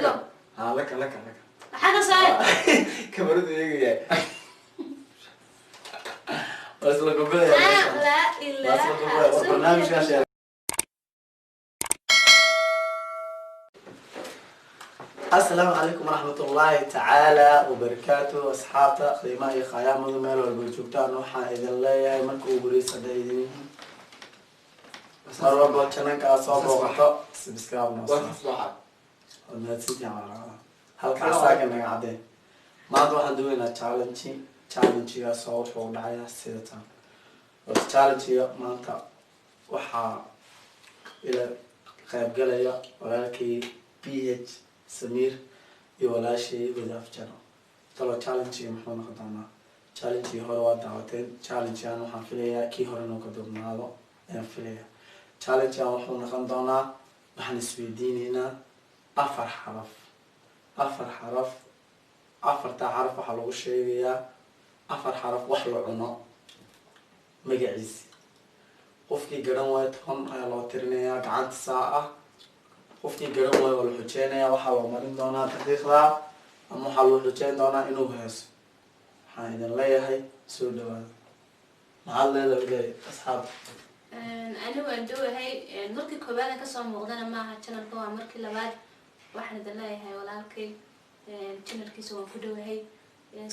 Ha laka laka laka. Maxaa ka saaray? Kamaradu eegaya. Waa isla gogolaya. Laa Waa isla gogolaya. War barnaamijkaas ilaaha. Asalaamu calaykum waraxmatullaahi tacaala wabarakaatu, asxaabta qiimaha iyo khayaamadu meel walba joogtaan. Waxaan idin leeyahay marka ugu horeysa, hadday idin yihiin mar walba channelka aad soo booqato, subscribe noo Waa saar. kasbaxa. Waad mahadsantihiin walaalaha. Halka asaaga naga cadee. Maanta waxaan doonaynaa challenge. Challengegaas oo wuxuu dhacayaa sida tan. Horta challengega maanta waxaa ila qaybgalaya walaalkay PH Samiir iyo walaashay Wadaaf Jano. Talo challengega muxuu noqon doonaa? Challengegii hore waa daawateen. Challengegan waxaan filayaa kii hore inuu ka dubnaado ayaan filayaa. Challengegan wuxuu noqon doonaa, waxaan isweydiineynaa afar xaraf. Afar xaraf, afartaa xaraf waxaa lagu sheegayaa afar xaraf wax la cuno magaciisi. Qofkii garan waayo, 10 ayaa loo tirinayaa gacanta saa ah. Qofkii garan waayo waa la xujeynayaa, waxaa loo marin doonaa daqiiqda ama waxaa loo xujeyn doonaa inuu heeso. Waxaan idin leeyahay soo dhawaada. Maxaad leedahay leeyahay asxaabta? Ani waan dhowahay. Markii koowaad kasoo muuqdana maaha channelka, waa markii labaad. Waxaan idin leeyahay walaalkay channelkiisa waan ku dhowahay.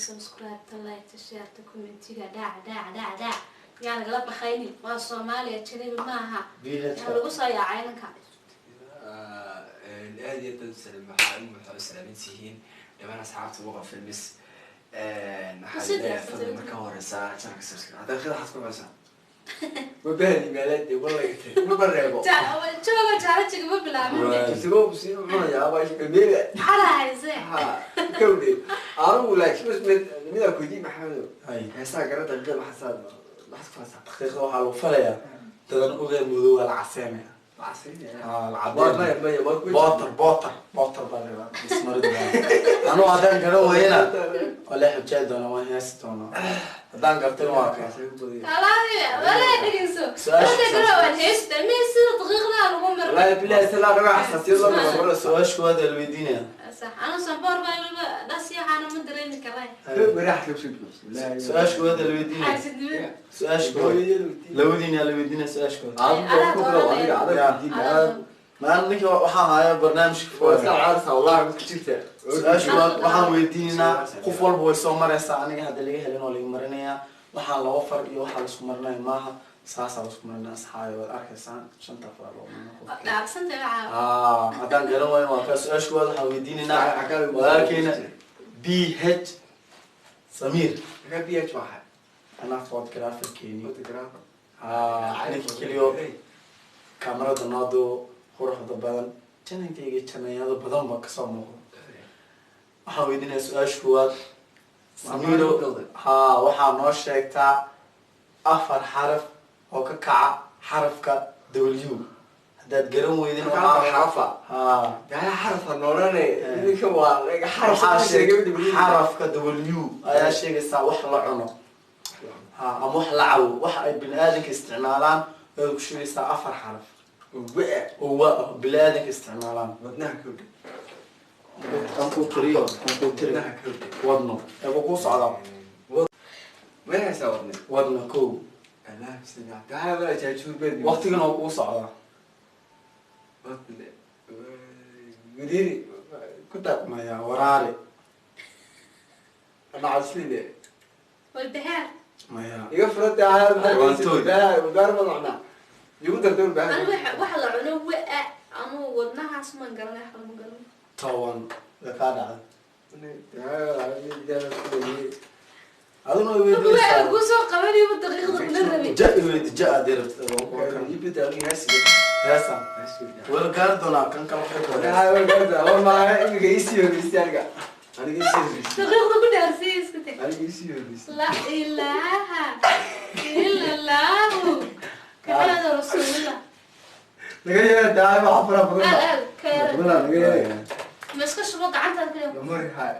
Subscribe-ta, like-ta, share-ta, commentiga, dhaac dhaac dhaac dhaac, yaa nagala bakaynin. Waa Soomaaliya, janibi maaha. BH. Yaa lagu soo yaacay ninka. Aad iyo aad salam, waxaa u salaamin tihiin dhammaan asxaabta Muqa Filmis. Waxaa Sida leeyahay sida. Fadlan marka horeysa channelka subscribe. Daqiiqada waxaad ku cunaysaa ma bahdi meeleed wala reebo. Jooga, challenge ma bilaabin. Isagoo sii cunayaa waa meela. Maxaa hayse? Ha kawde, anigu laakiin bas mid midaa kuydi, Maxamedo. Hay. Heesaa gara daqiiqada maxaa maxaad ku fasaa? Daqiiqda waxaa lagu falayaa dadan ogeyn, madow waa la caseenaya. Aa, la Waa cadeynaya. Maya maya, waa ku Bootar bootar bootar baa la yidhahdaa ismarid. Anuu haddaan garan wayna waa la xujeen doonaa, waan heesi doonaa. Haddaan gartin waa ka Wallaahi walaa, dhegeyso. Su-aasha. Wada gara waan heesta mi sida daqiiqdaa lagu marin. Wallaahi bilahi salaa dhagaa xasaasiyad la maro. Su-aasha koowaad la weydiinaya. Sax, anu sanboor baa waliba dhasiyaxaana ma dareemi karay. Su-aasha koowaad la weydiinaya. Xaasidnimada. Su-aasha koowaad labadiina la weydiinaya su-aasha koowaad. Maan ninka waxaan hayaa barnaamijka. Su-aasha koowaad waxaan weydiinaynaa qof walba way soo maraysaa. Aniga hadda laga helin oo laga marinayaa. Waxaan laba far iyo waxaa laisku marinaya maaha, saasaa laisku marinaya. Asxaabi, waad arkaysaan, shanta far loo marinaya qofka. Dhaabsanta waxaa. Ah, haddaan garan waayo waa kaa. Su-aasha koowaad waxaan weydiinaynaa walaalkeena BH Samiir, anaa photographerkeeni. Ah, ninka keliyo kamarada noo quruxda badan channelkayga, channelyada badan ba kasoo muuqda. Waxaan weydiinaya su-aasha koowaad, Samiiro. Ha, waxaa noo sheegtaa afar xaraf oo ka kaca xarafka W. Haddaad garan weydin ha waxaa sheeg xarafka W ayaa sheegaysaa wax la cuno ha ama wax la cabo, wax ay bini aadamka isticmaalaan ayaad ku sheegaysaa afar xaraf oo wa bini aadamka isticmaalaan. Kan kuu tiriyo, kan kuu tiri. Wadno eegu kuu socdaa. Wadno kow. Waqtigan oo kuu socdaa. Maya, waraari. Walbahaar. Maya. Iga furata. Waantood. Anu waxa la cuno wa anu wadnahaas man garanay, wax lama garan. 10 way kaa dhacday. Aduna way Marka waxa weydiinaysaa. lagu soo qabanayo daqiiqda kula rabay. Ja weydi, ja aad rabtid. Heesa wala gaari doonaa kan kale waxay Daqiiqda ku dhaarsiiya isku tag. Laa ilaaha ila allahu kaada rasuulillah. Aal aal ka ma iska shubo gacantaad kale.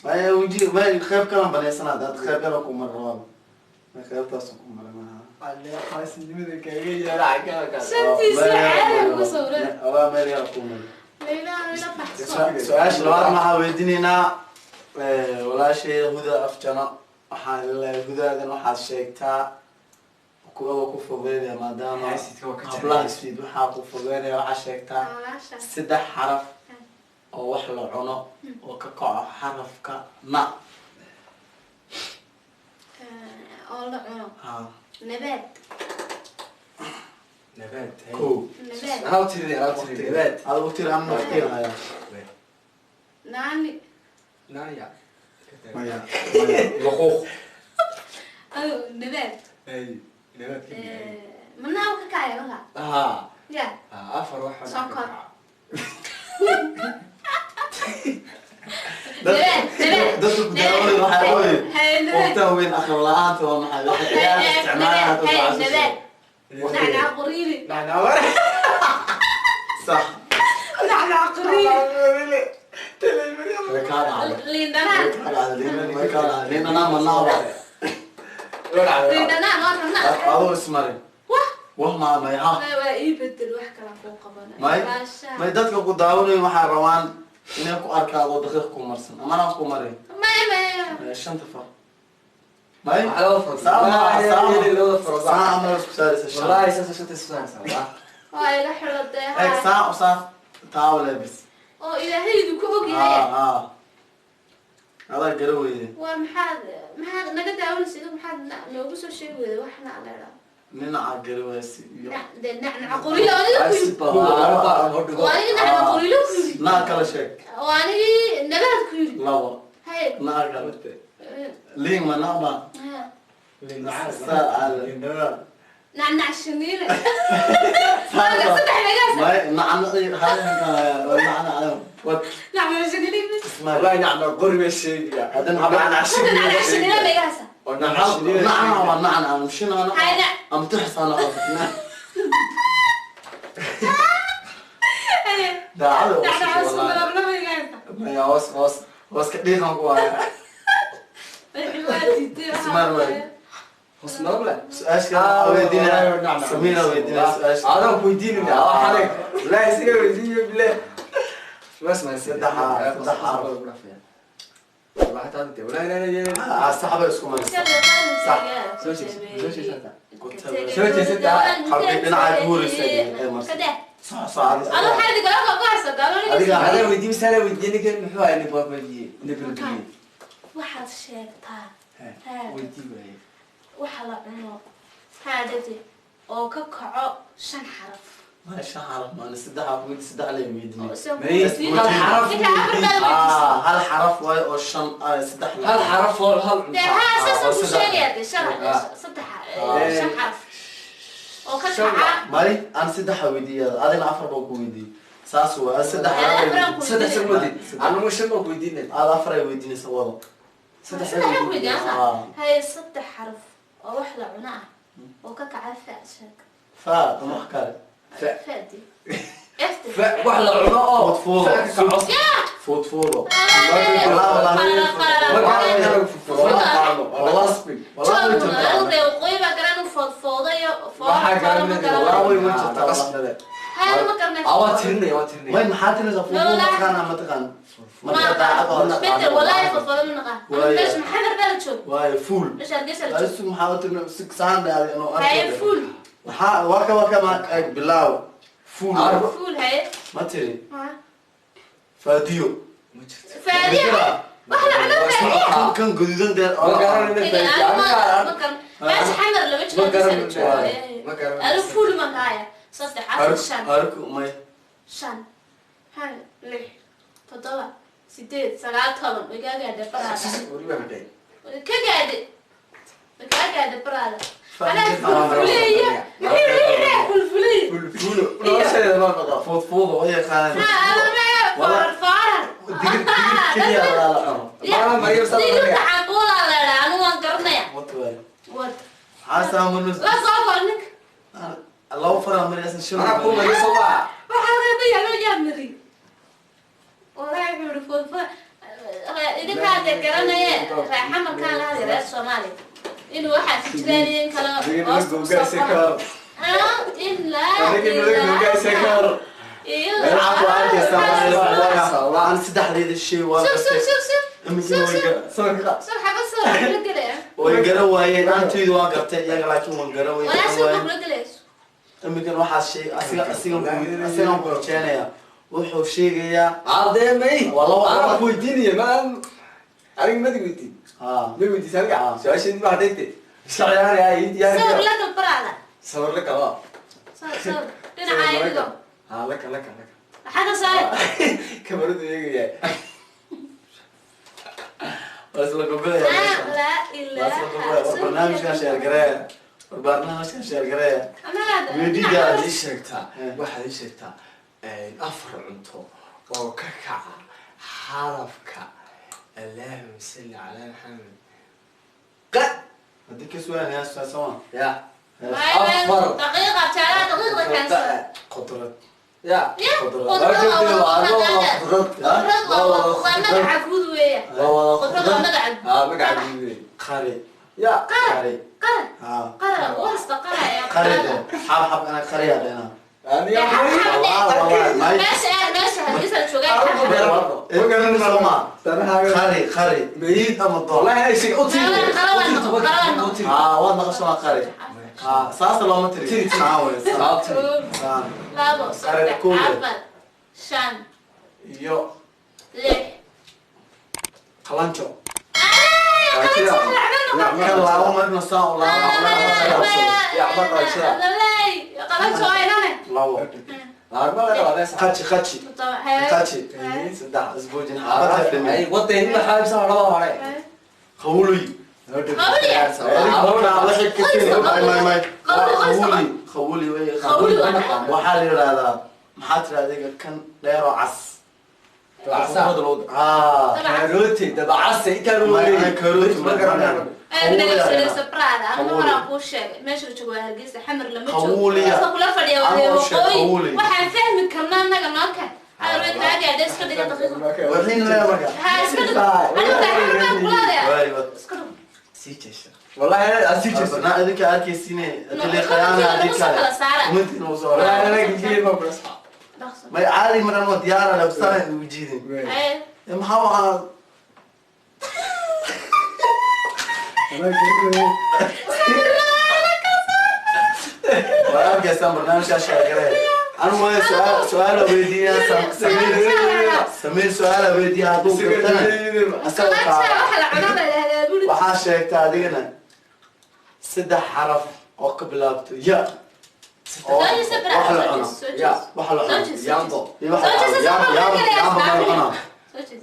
Ay wiji may qayb kalan banaysanaa dad qayb kale ku mar rabaa may qaybtaas ku maray maaha. Shantiisa caadi ugu sawran. Walaa meel yar ku maray. Layla ila baxso. Su-aasha labaad waxaa weydiinaynaa walaasheeda Huda Afjano. Waxaan leeyahay, Hudaadan, waxaad sheegtaa kuwa ku fogeynaya maadaama Xaasidka waa ka jecel. hablaha isfiid waxaa ku fogeynaya. Waxaa sheegtaa Walaasha. saddex xaraf oo wax la cuno oo ka kaco xarafka na. Oo la cuno. Ha. Nabaad. Nabaad. Kow. Nabaad. Anaa u tirinaya, anaa u tirinaya. Nabaad. Ada u tiri, anna waqtiga. Naani. Naya. Maya, maya. Luquuq. Oh, nabaad. Ay, nabaad ka yahay. Manaa ka kacaya marka? Ah. Ya. Ah, afar wax. Sokor. Nabaad, nabaad. Dadka ku daawanaya waxaa weeye Hay, nabaad. waqtigan weyn aqal la-aanta waa maxay? Waxay ciyaar isticmaalaan. Hay, nabaad. Nacnac qoriili. Nacnac war. Sax. Nacnac qoriili. Way kaa dhacday. Liin dhanaan. Way kaa dhacday. Way kaa dhacday. Liin dhanaan ma naawa? Liin dhanaan waa rabnaa. Adoo ismarin. Wah. Wah, maa may ha. May, waa ii bedel, wax kala kuu qabanay. May. Maasha. May, dadka ku daawanayo waxaa rabaan inay ku arkaan adoo daqiiq ku marsan amana ku marin. May, may. Shanta far may. Laba farood. Laba farood. Saa ama isku saaraysa shan. Wallahi saas shanta isku saaraysa. Waa ila xidhatay. Eeg, saa u saa taawo lebis. Oo Ilaahay idinku og yahay. Ha, adaa gara weyde. Waa maxaad naga daawanaysa idigu? Maxaad noogu soo sheegi weyday wax na leedhaa? Ninaca gara weysi iyo De nacnaca qoriilo aniga ku yidhi. Waa anigi nacnaca qoriilo ku yidhi. Naa kala sheeg. Waa anigii nabaad ku yidhi. Labo. Hay. Naa kala liin ma naba? Ha. Saa. Nacnac shiniile. Saddex megaas. May, nacna nacna wat. Nacnac shiniile. Ismail. والله نعم قرب الشيء. هذا نعم. Nacnac shiniile megaasa. nacna waa nacna mshin ana. Hay, nac. Am tuxsana. Hay. Daacada. Nacnac sumalabna megaasa. Maya, hoos hoos hoos ka dhiiqan ku haya. Ismail waay. Hoos malab. Su-aasha kale weydiinaya Samiira, weydiinaya su-aasha. أنا ويديني حرك لا يصير ويديني بالله بس ما يصير. صدح حرف. والله حتى أنت ولا لا لا لا. Ah, saxba isku marisa. Sax. Soo jeeso, soo jeeso. Soo jeeso, qalbi dhinaca guuraysa ee marsa. Kadeh. Sax sax. Adoo xaaladi golaha ku haysataa, adoo Adiga- هذا ويدي بس أنا ويديني كان محوها إني بقى بدي نبي Waxaad sheegtaa haa ويدي وهي. Waxa la cuno haadhade oo ka kaco shan xaraf. Ma shan xaraf maana, saddex xaraf weyd, saddex la weydiinay. Oo isaga May- weydiin. hal xaraf. Ninka afar baad weydiisay. Ah, hal xaraf waayo oo shan saddex la. هل حرف هل Dee haa, saasaan ku oo saddex. sheegaya dee shan Ah. saddex Ah. shan xaraf oo ka Shan. kaca. May, aan saddex weydiiyay, adina afar baa ku weydiiyey, saas waa saddex. Adina afar aan ku saddex weydiinay. sano أنا مش ما ويديني. Aad afar ay weydiinaysa wado. saddex. Saddex xaraf weydiin. Ah. Haye, saddex xaraf oo wax la cuno ah oo ka kaca fa, sheeg. Fa ama wax kale. Fa. Fadi efta. wax la cuno oo Food fuudo. Yaa. Food fuudo. Walaa way jirtaa. Waqooyi baa garan u foodfoodayo. Waxaa garan. Walaa way jirtaa walaa. Haya, ma garanay. Waa tirinaya, waa tirinaya. May, maxaa tirinaysaa? Fuudo ma taqaanaa? Ma taqaan marka daacad oo Bedel, walaahi foodfooda ma naqaan. Waayo. Meesha maxamar baa la joog. Waayo, fuul. Meesha Hargeysa la joog. Adisu maxaa u tirinay si saan dhaadi inuu Haye, arkay. fuul. Maxaa waka ma eg bilaaw fuul. Arbo. Fuul, haye. Ma tiri? Ha. Faadiyo. Ma jirto. Faadiya wax la cuno, faadiya. Kan kan guduudan dee. Ma garanayno. Ega, anigu ma garan meesha xamar lama joogo. Ma Hargeysa la garanayno. joogo. Ma garanayno. Anigu fuul ma kaaya, saddex, afar, shan. Arku may. Shan, hal, lix, toddoba, sideed, sagaal, 10. Way kaa gaadhay baraada. Way ka gaadhay, way kaa gaadhay baraada. Anaa fulfuleeya, muxuu leeyahay fulfuleey? Fuud fuudo oo yaqaan. Ha, foorar foorar. Digir digir keliya la cuno. Digirta cambuulaa la idhaa, anigu waan garanaya. What way? Wad. Maxaa saamanus? La soo gol ninka. Laba faraa maraysan shan. Waxaa reebaya loo yaamari. Walaahi wuxuu yihi foodfood idinkaa dee garanaye raaxamarkaan la hadlay reer Soomaaliya inuu waxaas jiraan iyo in kale hoosta kusoo qora. Ah, ilaa ilaa Asxaabta waa arkaysaa, waan saddexdeeda shay waa Sug, sug, sug, sug. Iminkii way Sawirka. Sug, xabad sawir kula gelaya. Way garan waayeen antaydu, waan gartay iyaga, laakiin waan garan way Walaa garan sawir waayeen. kula gelaya. Iminkan waxaa sheeg asiga asigan ku rajeenaya, wuxuu sheegayaa. Cadee may. Waa laba- Anaa ku weydiinaya, ma aniga madi weydiin. Ha. Ma weydiis aniga. Ah. Su-aasheedii ma hadhayte. Iska ciyaaraya, ii diyaar. Sawir la gal baraada. Sawir la qaba. Sawir, sawir. Dhinaca idigo. Ha, la kal, la kal, la kal. Maxaa ka saaray? Kamaradu eegaya. Waa isla gogolaya meesha. Laa Waa isla gogolaya. War barnaamijkan share gareeya, war barnaamijkan share gareeya. Ilaaha. Weydiidaa. Waxaad ii sheegtaa, Eh. waxaad ii sheegtaa afar cunto oo ka kaca xarafka, Allahuma salli calaa Maxamed, qa. Haddii ka su'aal heesta sama. Ya. Afar. Daqiiqa jaalaa, daqiiqda keenso. Qudrad. Ya. Ya. Qudrad. Qudrad waa Waa qudrad. qudrad. Qudrad waa magaca guud weeya. Waa wada Qudrad waa magaca guud. Ah, magaca guud weeye. Qari. Ya. Qara. Qari. Qara. Ha. Qara wasta qara ya. Qari de xab xab ana qariya dhena. Aniga. Wallahi. Meesha aad meesha hargeysa joogaa. Soma qari qari ciid ama dool. Wallahi ay sheeg u tiri. Qara waa noqon, qara waa noqon. Ha, waad naqasho, waa qari. Ha, saas looma tiri. Tiri, tiri. Saan wey, saan. Tiri. Kow, Saan. labo, saddex, Kow. afar, shan, Iyo lix. qalanjo. Ah, Kan laabo marna saan u laabo. Labo. Qaji, qaji qaji, saddex isbuujin xabad dhimin. Qawluy. Qawuli, qawuli way. Qawuli waa maxay? Waxaa la yidhahdaa, maxaa tira adiga, kan dheeroo cas. Ah. Karooti. Waxaan fahmi karnaa annaga noo kan iska dhiga daqiiqo. Waxiin leeya marka. Ha, iska dhig. Aniga xamar baan kulaadaya. Waay, wad. Iska dhig. Sii jeesa. Wallahi aad sii jeesa. Barnaa idinka arkaysiine hadii la khiyaana hadii Nagu soo kale kala saara. Commentiin ugu soo Wallahi hore. anaga geliye baa kula saxa. Dhaqso. May caadi maran waa diyaara labsana ugu jiidin. Ay. Maxaa waxaa? Waa arkaysaan barnaamijkaa share gareeya. Anu waayo su'aal su'aal weydiiyaa Samiir, Samiir su'aal weydiiyaa, hadduu gartana asaga Qalanjaa kaa. waxa la cunaa baa la yidhahdaa. Waxaa sheegtaa adigana saddex xaraf oo ka bilaabto ya oo Soo jeesa bra, wax la soo cuno. jees, soo jees. Ya. Wax la Soo cuno. jees. Yaambo. Iyo wax la Soo cuno. jees, Yaamba, soo yaamba, jees. yaamba ma la cunaa? Soo jees.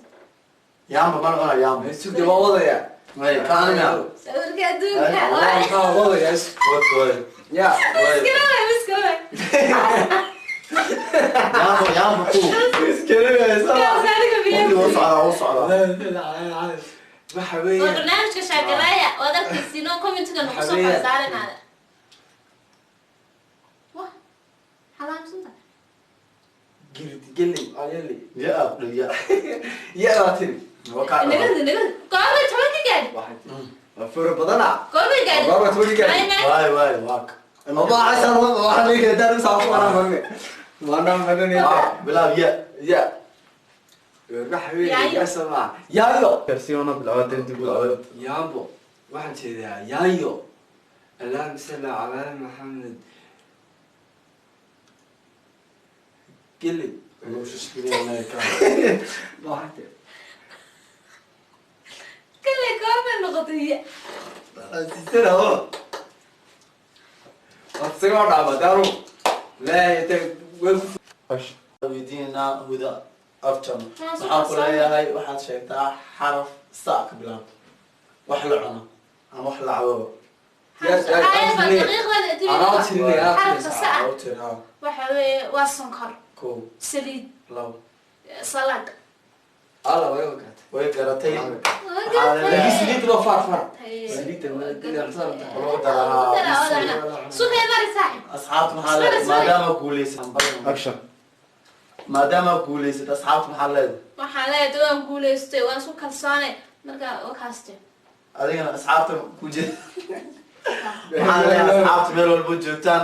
Yaamba ma la cunaa yaamba? Sugde waa wadaya. Way kaanina. Sawirka adduunka. Wallahi maxaa wadaya? Wad way. Ya. Way. Miskana, miskana. Yaamba, yaamba ku. Kaas aniga biyo. Wuu socdaa, wuu socdaa. Waxa Waa weeye. barnaamijka shaakalaaya, waad arkaysiin oo commentiga nagu soo kala saaranaada. Wah, xalaamsanta. Girdi geley ayeli. Ya aqli ya. Ya baa tiri. Waa kaa Naga dhamaa. naga goormay 10-ka gaadhi? Waxay tiri. Waa furo badana. Goormay gaadhi? Goormay 10-ka gaadhi? Ay, may. Waay waay waak. Ma casar waxa leeyahay daar saa ku ana marne. Mana marne. Ah, bilaab ya. Ya. Waxa weeye Yaayo. ya sama. Yaayo. Karsiyoona bilaabad dib bilaabad. Yaambo. Waxaan jeedaa yaayo. Allahumma salli ala Maxamed. Geley. Lagu shishkilinaya ka. Waxay tiri. Kale goormay noqotay ya? Sister oo. Waqtiga waa dhaama daaru. Laa yata wel. Weydiinaa Huda Afjan. Waxaan ku leeyahay, waxaad sheegtaa xaraf sa ka bilaabto. Wax la cuno ama wax la cabo. Ay, bal daqiiqada dib. Anaa tirinaya. Xarafka sa'a. Oo tir ha. Waxa weeye waa sonkor, Kow, saliid, labo. salad. Alla way ogaatay. Way garatay. Laakiin saliidda waa far far. Saliidda waa Lagu daraa. Sugay bari saaxib. Asxaabta maxaa leedahay maadaama guuleysat? Action. Maadaama guuleysat, asxaabta maxaa leedahay? Waxaan leeyahay waan guulaystay, waan isku kalsoonay, marka wakaaste. Adigana asxaabta ku jira maxaa leedahay? Asxaabta meel walba joogtaan.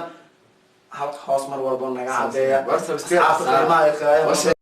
Halka hoos mar walba naga cadeeya. War subscribe Asxaabta saara. qiimaha ay qaayaan. War.